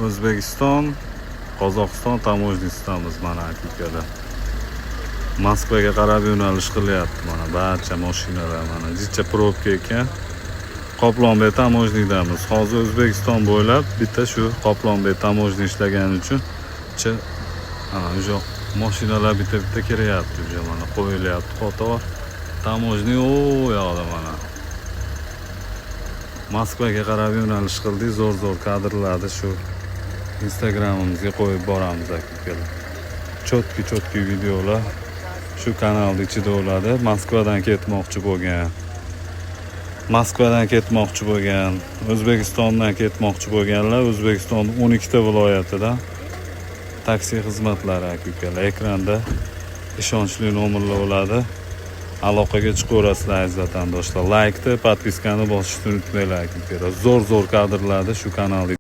O'zbekiston, Qozog'iston таможня sidamiz mana, aka ukalar. Moskvaga qarab yo'nalish qilyapti mana barcha mashinalar, mana jicha пробка ekan. Qoplonbek таможня damiz. Hozir O'zbekiston bo'ylab bitta shu Qoplonbek таможня ishlagani uchun ana уже mashinalar bitta bitta kiryapti, уже mana qo'yilyapti qator. Таможня u yoqda mana. Moskvaga qarab yo'nalish qildik. Zo'r zo'r kadrlarni shu Instagramimizga qo'yib boramiz, aka ukalar. Чёткий чёткий videolar shu kanalni ichida bo'ladi. Moskvadan ketmoqchi bo'lgan, O'zbekistondan ketmoqchi bo'lganlar O'zbekistonning 12 ta viloyatidan taksi xizmatlari, aka ukalar. Ekranda ishonchli nomerlar bo'ladi. Aloqaga chiqaverasizlar, aziz vatandoshlar. Laykni, подписка ni bosishni unutmanglar, aka ukalar. Zo'r zo'r kadrlarni shu kanalda